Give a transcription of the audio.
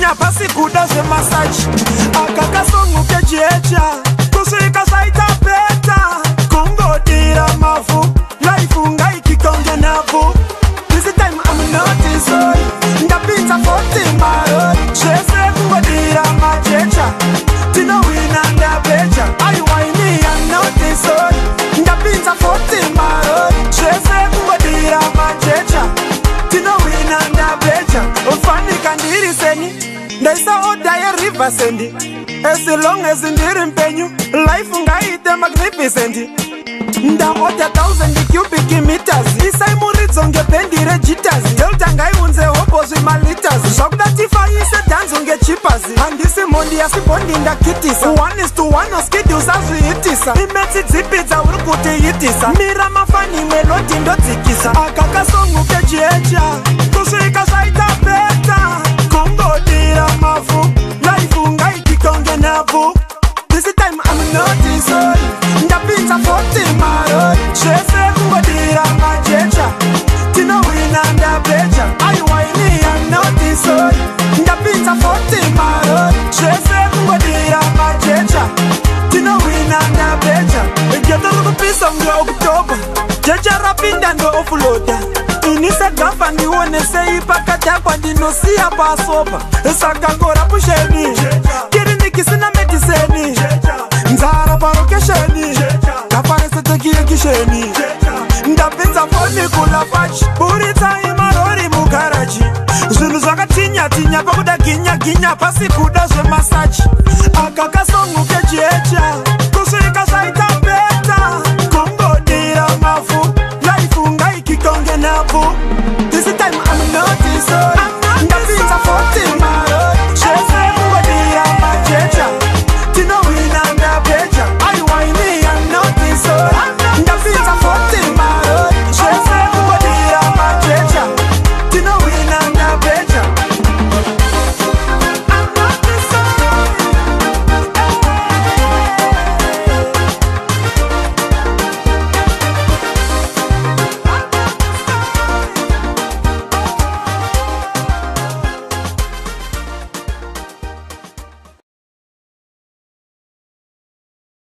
ginya pasi kuda zvemasachi. Aka kasongo kejecha kusvika zvaita better. Kungodira mavhu, life ngaikikonge navhu. This time I'm not sorry, ndapinza 40 marori. Zvese kungodira majecha, tinowina ndabecha. Aiwa ini I'm not sorry, ndapinza 40 marori. Zvese kungodira majecha, tinowina ndabecha. Ufanika ndiri seni, ndaisa order yeRiver. As long as ndiri mpenyu, life ngaite magnificent. Ndaorder 1000 cubic meters, isai muridzo ngebhendi rejitas. Delta ngaiunze hopo zvimaliters, zvakuda tifaise dhanzo ngechipas. Handisi mhondi asi bhondi ndakitisa. 1 is to 1, oskidi usazviitisa. Imetsi dzipi dzauri kutiitisa? Mira mafani melodi ndodzikisa. Aka kasongo kejecha kusvika zvaita better. Kungodira mavhu, life ngaikikonge navhu. This time I'm not sorry, ndapinza 40 marori. Zvese kungodira majecha, tinowina ndabecha. Aiwa ini I'm not sorry, ndapinza 40 marori. Zvese kungodira majecha, tinowina ndabecha. Ghetto riri kupisa kunge October, jecha rapinda ndooffloada. Ini segafa ndionesei pakadhakwa, ndinosiya pasopa. Saka corruption, kiriniki sina medicine, nzara parokesheni, kafaresetekiekisheni. Ndapinza foni kulafachi, buritsai marori mugaraji. Zvinhu zvakatinya tinya pakuda ginya ginya pasi kuda.